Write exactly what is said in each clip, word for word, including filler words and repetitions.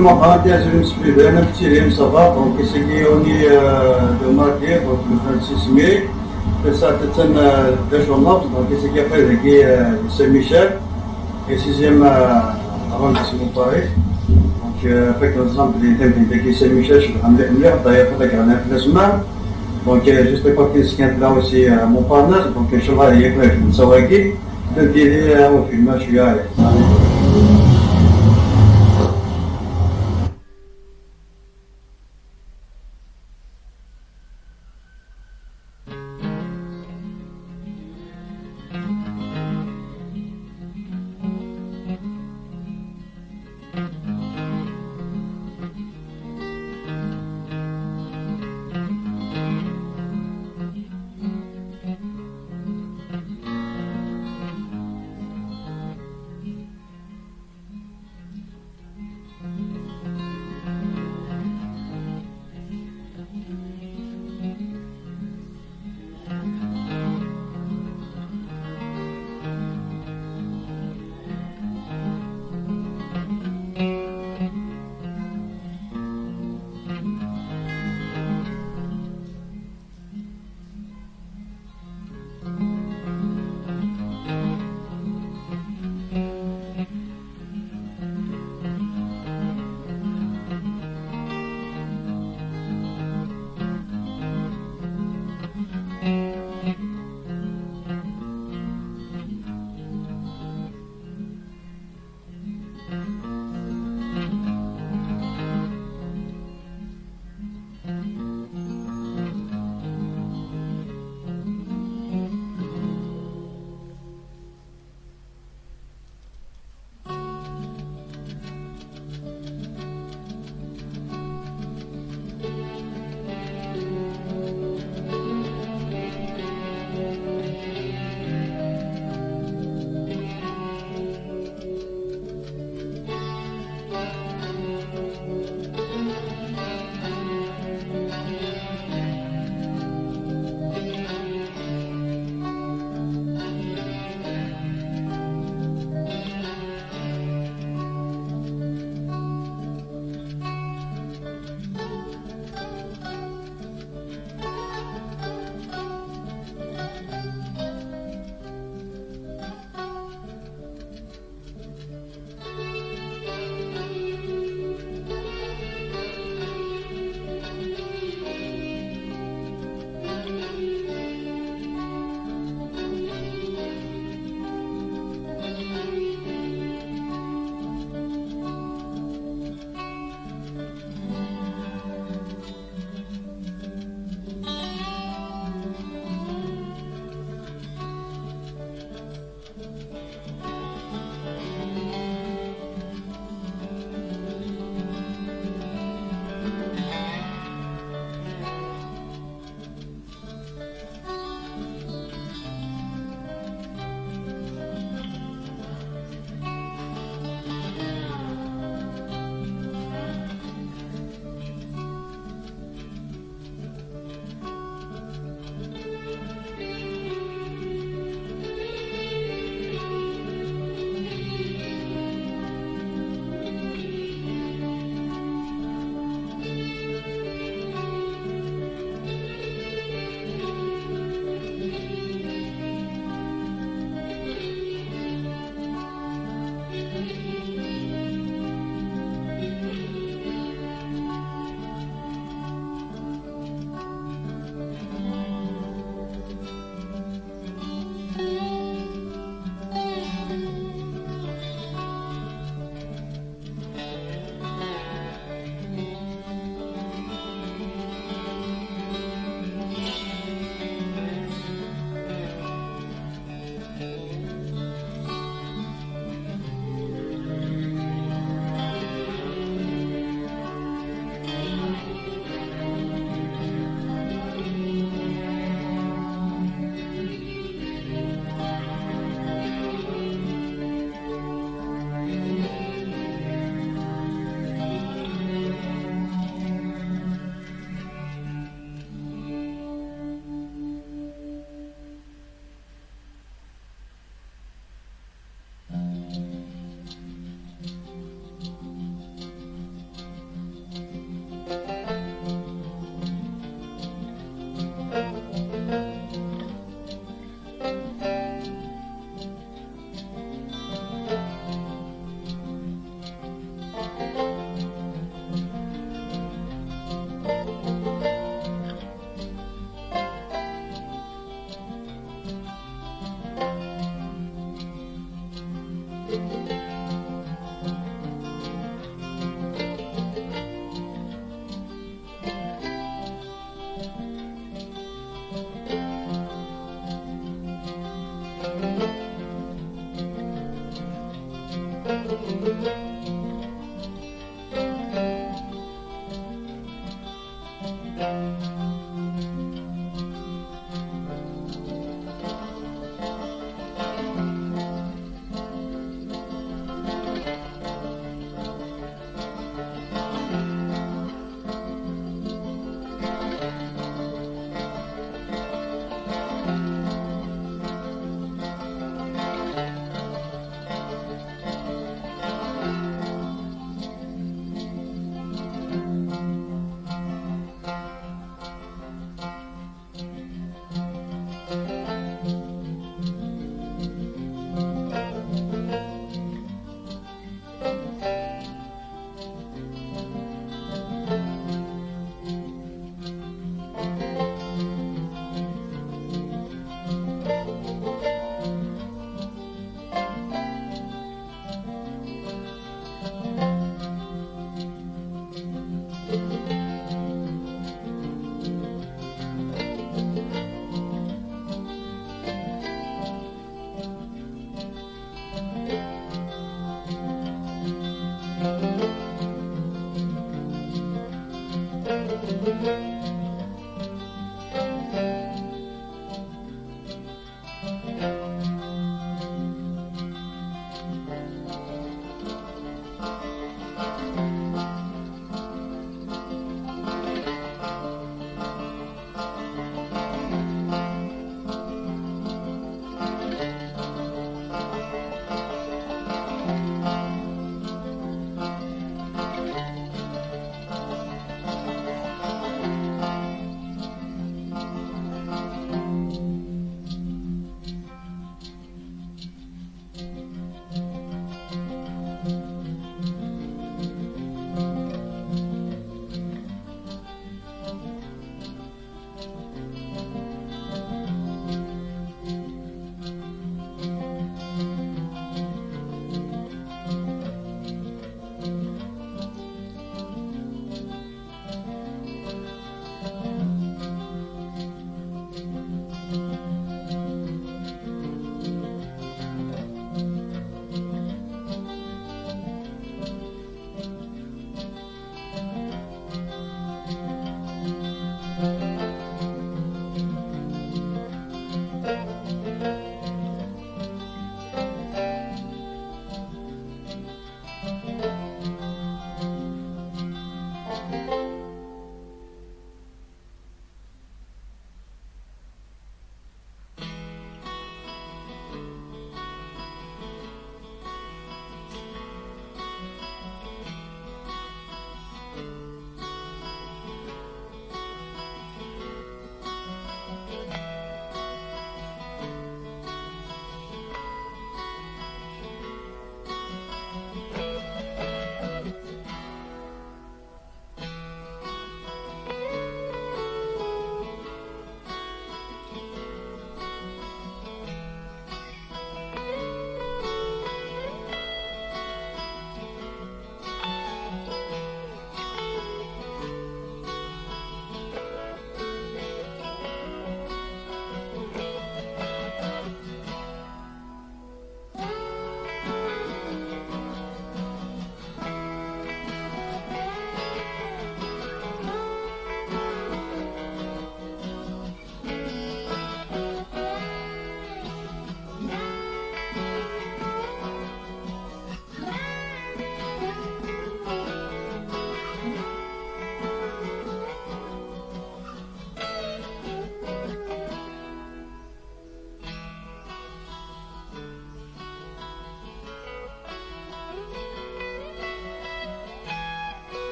Bon, ben, tiɛezzulin msefliden, amek ttilin, ça va? Donc, ass-agi, on est, euh, le mardi, donc, le vingt-six mai. Tasaɛet attan, euh, d acu nnebẓ, donc, ass-agi, après, dagi, euh, di Saint-Michel, et sixième, euh, arrondissement Paris. Donc, euh, fek nẓam belli tamdint-agi Saint-Michel, cebḥen mliḥ, mliḥ, d'ailleurs, fada granit flasma. Donc, euh, juste à côté, c'est là aussi, euh, Montparnasse. Donc, inchallah, il y a quoi, je ne sais pas qui. Donc, il est, euh, au film, je suis là.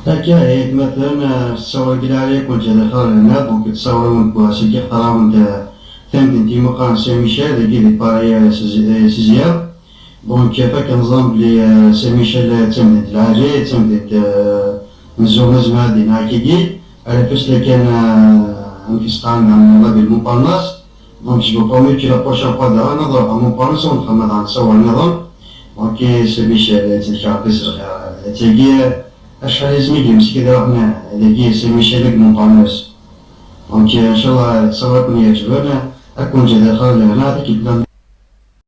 Akka, aytmaten, eh, ssawren-k lɛali, ad ken-ǧǧeɣ di xir lehna. Donc, ssawren-awen-d wass-agi, xtar-awen-d, eh, tamdint i meqqar Saint Michel, dagi di Paris, eh, si, eh, sixième. Donc, eh, fakken ẓran belli, eh, Saint Michel, eh, d tamdint lɛali, d tamdint, eh, n zzux, nezmer ad d-iniɣ akkagi. Ala fis lakan, eh, amek i s-qqaren, la ville Montparnasse. Donc, je vous promets que la prochaine fois, daɣen, ad ruḥeɣ Montparnasse, ad wen-d-xedmeɣ daɣen ssawren nniḍen. Donc, eh, Saint Michel, eh, ttzelkeɣ Rebbi s lxir. Eh, d tagi, eh, acḥal izem i yemsik ad ruḥen, eh, dagi Saint Michel deg Montparnasse. Donc, eh, inchallah, ssawren ad ken-yeɛǧeben, eh, ad ken-ǧǧeɣ di xir lehna, tikkelt